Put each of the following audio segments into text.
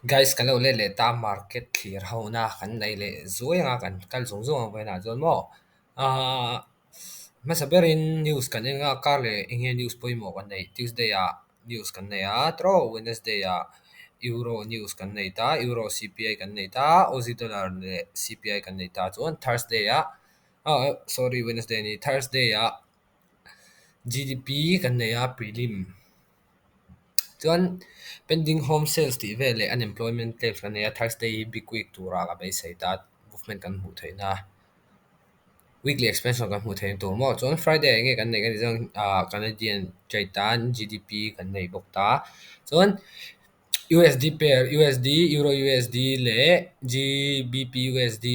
Guys kan lo let leh ta market thlir ho na kan nei leh zuai anga kan kal zung zung ang vawiinah chuan maw ahh hmasa berin news kan en a kar leh eng nge news pawimawh kan neih Tuesday ah news kan nei a tawh Wednesday ah Euro news kan nei ta Euro C_P_I kan nei ta Aussie dollar leh C_P_I kan nei ta chuan Thursday ah ah sorry Wednesday a ni Thursday ah G_D_P kan nei a prelim. Chuan pending home sales tih vel leh unemployment claims kan nei a Thursday hi big week turah ka beisei ta movement kan hmuh theih na weekly expansion kan hmuh theih tur maw chuan Friday ah enge kan neih kan tih chuan ah Canadian trade tan G_D_P kan nei bawk ta chuan U_S_D pair U_S_D Euro U_S_D leh G_B_P U_S_D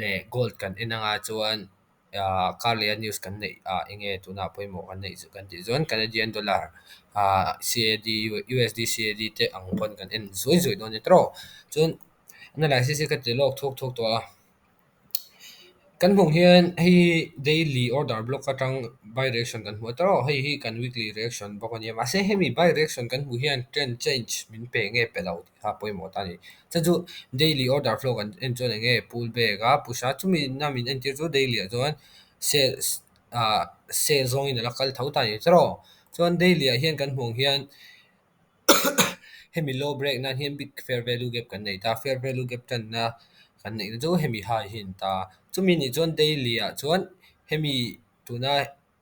leh gold kan en anga chuan. Ahh kar leh a news kan neih ah eng nge tunah pawimawh kan neih chu kan tih chuan Canadian dollar ah C_A_D U_S_D C_A_D te ang pawn kan en zuai zuai dawn a ni tawh chuan analysis hi ka ti lawk thuk thuk tawh a kan hmuh hian hei daily order block atang buy reaction kan hmu a tawh hei hi kan weekly reaction bawk a nia mahse hemi buy reaction kan hmuh hian trend change min pe nge pe lo tih kha pawimawh ta a ni. Chu chu daily order flow kan en chuan eng nge pull back a push a chumi na min entir chu daily ah chuan sale ah sale zawngin a la kal tho ta a ni tawh chuan daily ah hian kan hmuh ang hian hemi low break nan hian big fair value gap kan nei ta fair value gap tanna kan neih na chu hemi high hi a ni ta chumi nih chuan daily ah chuan hemi tuna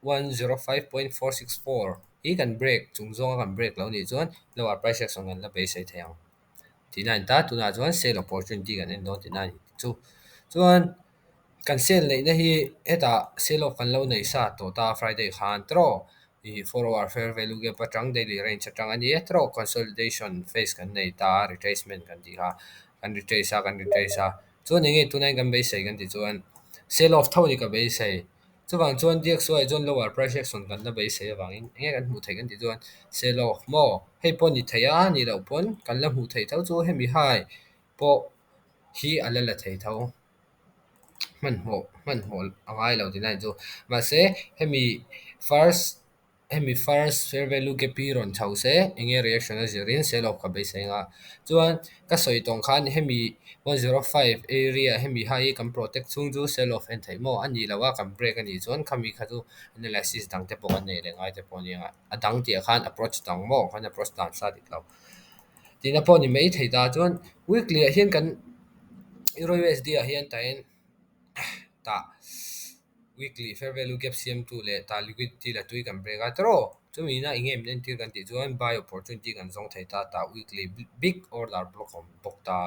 105.464 hi kan break chung zawnga kan break lo nih chuan lower price action kan la beisei thei ang. Tihna a ni ta tunah chuan sale opportunity kan en dawn tihna a ni chu chuan kan sale neihna hi hetah sale off kan lo nei sa tawh ta Friday khan tawh ih 4 hour fair value gap atang daily range atang a ni e tawh consolidation phase kan nei ta a retracement kan tih kha kan retrace a kan retrace a chuan eng nge tunah hian kan beisei kan tih chuan sale off tho a ni ka beisei. Chuvang chuan D_X_Y chuan lower price action kan la beisei avangin eng nge kan hmuh theih kan tih chuan sale off maw hei pawh ni thei a nih loh pawn kan la hmuh theih tho chu hemi hai pawh hi a la la thei tho hmanhmawh hmanhmawh a ngai lo tihna ni chu mahse hemi first Hemi first fair value gap hi rawn chho se eng nge reaction a zirin sale off ka beisei anga chuan ka sawi tawng khan hemi 105 area hemi high hi kan protect chhung chu sale off en theih maw a nih loh a kan break a nih chuan khami kha chu analysis dang te pawh kan nei leh ngai te pawh a ni anga a dang tih ah khan approach dang maw kan approach dan sa dik lo tihna pawh a ni mai thei ta chuan weekly ah hian kan euro U_S_D ah hian tain tah. Weekly fair value gap siamtu leh ta liquidity la tui kan break a tawh chumi ina eng nge min entir kan tih chuan buy opportunity kan zawng thei ta ta weekly big order block a awm bawk ta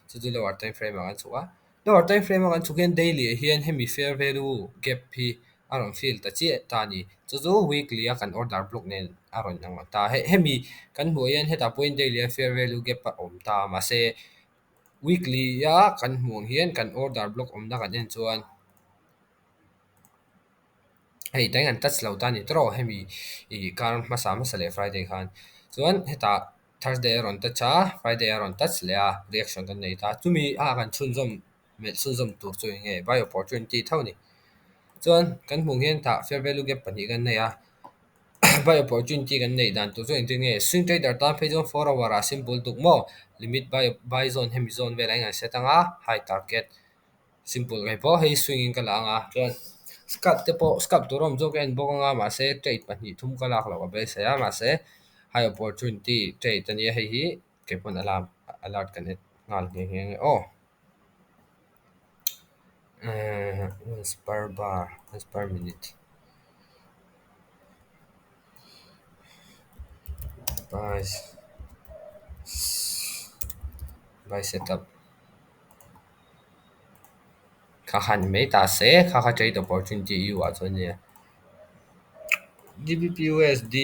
chu chu lower time frame ah kan chhuk a lower time frame a kan chhuk hian daily ah hian hemi fair value gap hi a rawn fill ta chiah ta a ni chu chu weekly a kan order block nen a rawn ang ta hemi kan hmuh hian hetah pawhin daily a fair value gap a awm ta mahse weekly a kan hmuh ang hian kan order block awmna kan en chuan. Hei tain an touch lo ta a ni tawh hemi ih kar hmasa hmasa leh Friday khan chuan hetah Thursday a rawn touch a Friday a rawn touch leh a reaction kan nei ta chumi a kan chhunzawm melh chhunzawm tur chu eng nge buy opportunity tho a ni chuan kan hmuh hian tah fair value gap pahnih kan nei a buy opportunity kan neih dan tur chu engtin nge swing trader tan phei chuan 4 hour ah simple tuk maw limit buy buy zone hemi zone velah hian an set ang a high target. Simple ngei pawh hei swing in ka la ang a chuan scalp te pawh scalp tur a awm chu ka en bawk ang a mahse trade pahnih thum ka lak loh a beisei a mahse high opportunity trade a nia hei hi kei pawn alarm alert kan en nghal nghe nghe ang e aw ehh once per bar once per minute price buy setup. Kha kha ni mai ta se kha kha trade opportunity eu ah chuan nia G_B_P U_S_D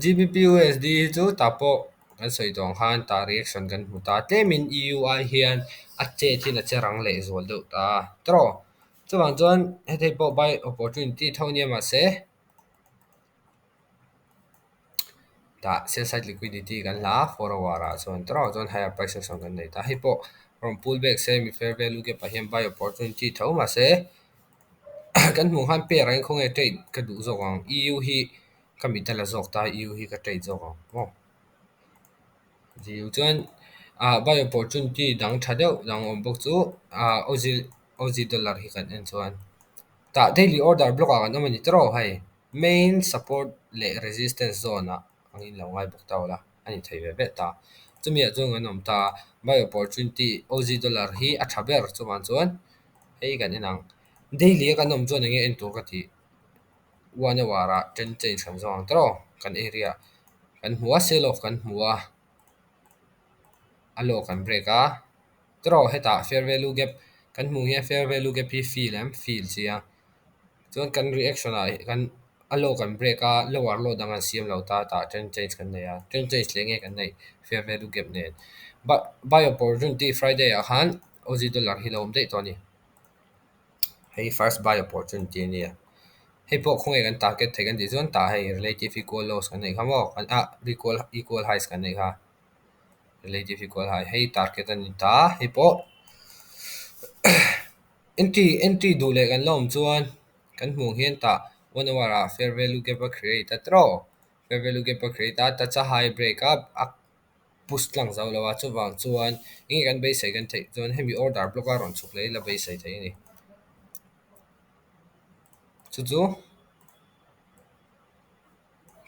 G_B_P U_S_D hi chu tah pawh kan sawi tawh ang khan tah reaction kan hmu ta tlemin eu ai hian a chet hian a che rang leh zual deuh ta tawh chuvang chuan hethei pawh buy opportunity tho nia mahse. Tah sell side liquidity kan hla a 4 hour ah chuan tawrh ah chuan higher price action kan nei ta hei pawh rawn pull back se mi fair value gap ah hian buy opportunity tho mahse kan hmuh khan pair ah hian khawnge trade ka duh zawk ang eu hi ka mit a la zawk ta eu hi ka trade zawk ang maw. Chuan. Ah buy opportunity dang tha deuh dang awm bawk chu ah Aussie Aussie dollar hi kan en chuan tah daily order block ah kan awm a ni tawrh hei main support leh resistance zone ah angin lo ngai bawk ta ula a ni thei ve ve ta. Chumi ah chuan kan awm ta buy opportunity Aussie dollar hi a tha ber chuvang chuan hei kan en ang. Daily a kan awm chuan eng nge en tur ka tih one hour ah trend change kan zawng ang tawrh kan area kan hmu a sell off kan hmu a a low kan break a tawrh hetah fair value gap kan hmuh hian fair value gap hi fill em fill sia chuan kan reaction ah kan a low kan break a lower low dang an siam lo ta tah trend change kan nei a trend change leh nge kan neih fair value gap nen buy opportunity friday ah khan Aussie dollar hi lo awm daih tawh a ni. Hei first buy opportunity a nia. Hei pawh khawnge kan target thei kan tih chuan tah hei relative equal lows kan neih kha maw ah equal equal highs kan neih kha relative equal high hei target a ni ta hei pawh entry entry duh leh kan la awm chuan kan hmuh ang hian tah one hour ah fair value gap a create a tiraw fair value gap a create a touch a high break a a push tlang zo lo a chuvang chuan enge kan beisei kan theih chuan hemi order block a rawn chhuk leh ila beisei thei a ni. Chu chu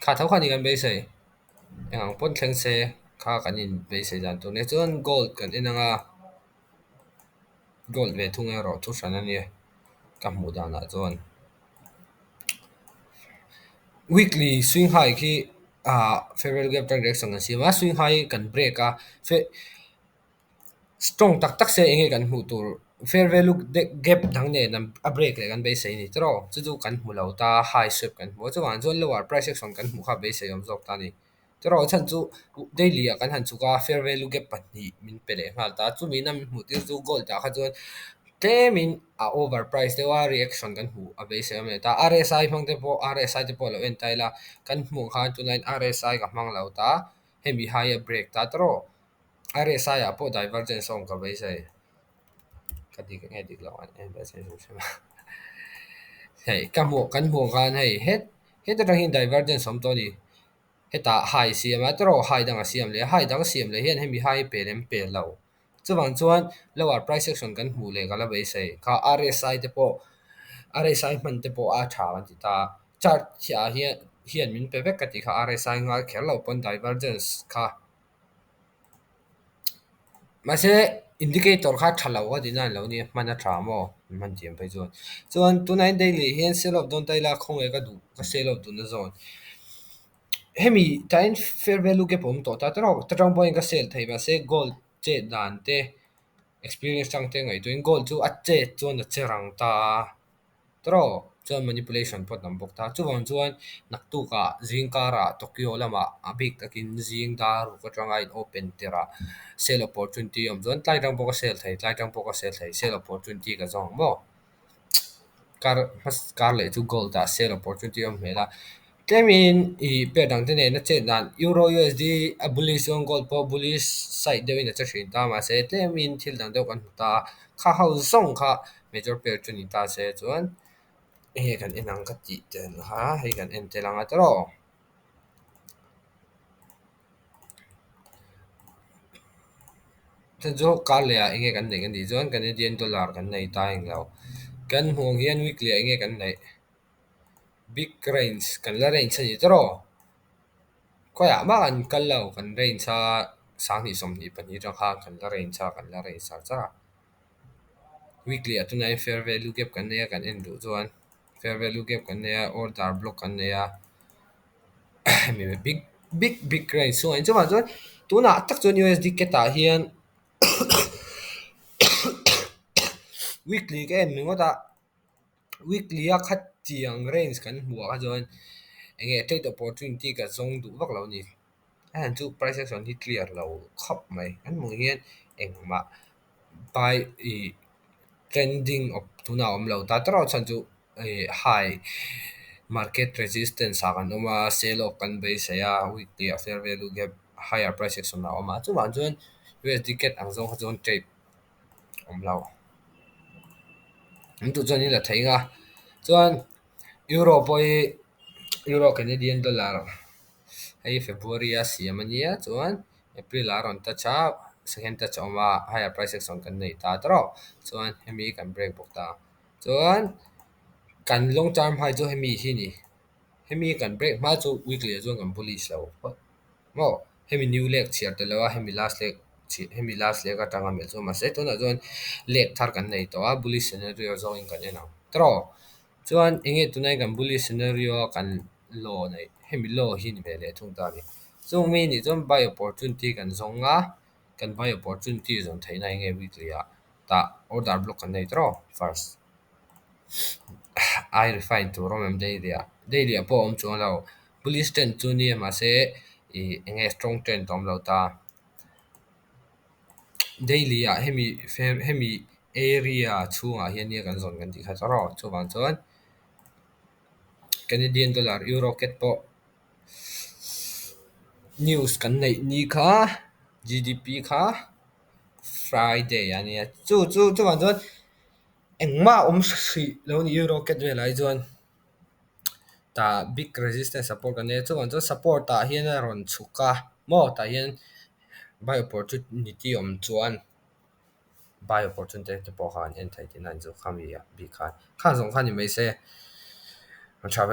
kha tho kha ni kan beisei eng ang pawn thleng se kha kan in beisei dan tur nia chuan gold kan en ang a gold ve thung erawh thu hran a nia ka hmuh danah chuan. Weekly swing high khi ah fair value gap atang reaction kan siam a swing high kan break a strong tak tak se enge kan hmuh tur fair value gap dang nen a break leh kan beisei a ni tiraw chu chu kan hmu lo ta high sweep kan hmu a chuvang chuan lower price action kan hmuh kha beisei awm zawk ta a ni. Tiraw chhan chu daily ah kan han chhuk a fair value gap pahnih min pe leh nghal ta chumi na min hmuh tir chu gold ah kha chuan tlemin a over price deuh a reaction kan hmuh a beisei awm leh ta R_S_I hmang te pawh R_S_I te pawh lo en ta ila kan hmuh khan tunah hian R_S_I ka hmang lo ta hemi high a break ta tiraw R_S_I ah pawh divergence a awm ka beisei ka dik nge dik loh an en ve hrim hrim a hei ka hmuh kan hmuh khan hei het heta tang hian divergence a awm tawh a ni. Hetah high siam a tiraw high dang a siam leh a high dang siam leh hian hemi high pel em pel lo. Chuvang chuan lower price action kan hmuh leh ka la beisei. Kha R_S_I te pawh R_S_I hman te pawh a tha kan ti ta. Chart ah hian hian min pe vek ka tih kha R_S_I ngai kher lo pawn divergence kha. Mahse indicator kha tha lo ka tih nan lo nia hman a tha maw hman thiam phei chuan. Chuan tunah hian daily hian sell off dawn ta ila khawnge ka duh ka sell off duhna zawn. Hemi tain fair value gap a awm tawh ta tawrh ta tang pawhin ka sell thei mahse gold chet dan te experience tang te ngaihtuahin gold chu a chet chuan a che rang ta a. Tawrh chuan manipulation pawh a tam bawk ta. Chuvang chuan naktukah zingkarah Tokyo lamah a bik takin zing dar ruk atanga in open tirh ah sell opportunity a awm chuan tlai tang pawh ka sell thei tlai tang pawh ka sell thei sell opportunity ka zawng maw. Kar kar leh chu gold ah sell opportunity a awm hmel a. Tlemin ih pair dang te nena chet dan euro U_S_D a bullish chuan gold pawh bullish side deuhin a che thin ta mahse tlemin thil dang deuh kan hmu ta a kha ho zawng kha major pair chu ni ta se chuan hei kan en ang ka tih tel kha hei kan en tel ang a tiraw. Chu chu kar leh ah enge kan neih kan tih chuan Canadian dollar kan nei ta englo kan hmuh ang hian weekly ah enge kan neih. Big range kan la range a ni tawrh aw khawiah mah kan kal lo kan range a sanghnih 22 atang khan kan la range a kan la range char char a weekly ah tunah hian fair value gap kan nei a kan en duh chuan fair value gap kan nei a order block kan nei a hemi big big big range chungah hian chuvang chuan tunah tak chuan U_S_D cat ah hian weekly ka en ringawt a. Weekly a khatiang range kan hmuh ah kha chuan eng nge trade opportunity ka zawng duh vak lo a ni. A han chu price action hi clear lo khawp mai. An hmuh hian engmah buy ih trending tunah a awm lo ta tawrh a chhan chu ih high market resistance ah kan awm a sell off kan beisei a weekly ah fair value gap higher price action a awm a chuvang chuan U_S_D cat ang zawng kha chuan trade awm lo. An duh chuan in la thei nga chuan euro pawh hi euro canadian dollar hei february a siam a nia chuan april ah a rawn touch a. Second touch a awm a, higher price action kan nei ta tawrh. Chuan hemi kan break bawk ta. Chuan kan long term high chu hemi hi ni. Hemi kan break hma chu weekly ah chuan kan bullish lo phawt. Maw hemi new leg chhiar tel lo a, hemi last leg, hemi last leg atanga melh chu mahse tunah chuan leg thar kan nei tawh a, bullish scenario zawngin kan en ang tawrh. Chuan enge tunai kan bullish scenario a kan low nei, hemi low hi ni ve leh thung ta ni. Chung mi nih chuan buy opportunity kan zawng a, kan buy opportunity zawn theihna enge weekly ah tah order block kan nei tawrh first. Ai refine tur awm em daily ah. Daily ah pawh a awm chuang lo. Bullish trend chu nia mahse ih enge strong trend a awm lo ta. Daily ah hemi hemi area chhungah hian nia kan zawn kan tih kha tawrh. Chuvang chuan Canadian dollar euro CAD pawh news kan neih ni kha G_D_P kha Friday a nia. Chu chu chuvang chuan engmah awm hrih lo ni euro CAD velah hi chuan tah big resistance support kan nei a. Chuvang chuan support ah hian a rawn chhuk a maw tah hian buy opportunity awm chuan buy opportunity te pawh kha an en thei tihna an chu khami ah bik khan. Kha zawng kha ni mai se. Tha.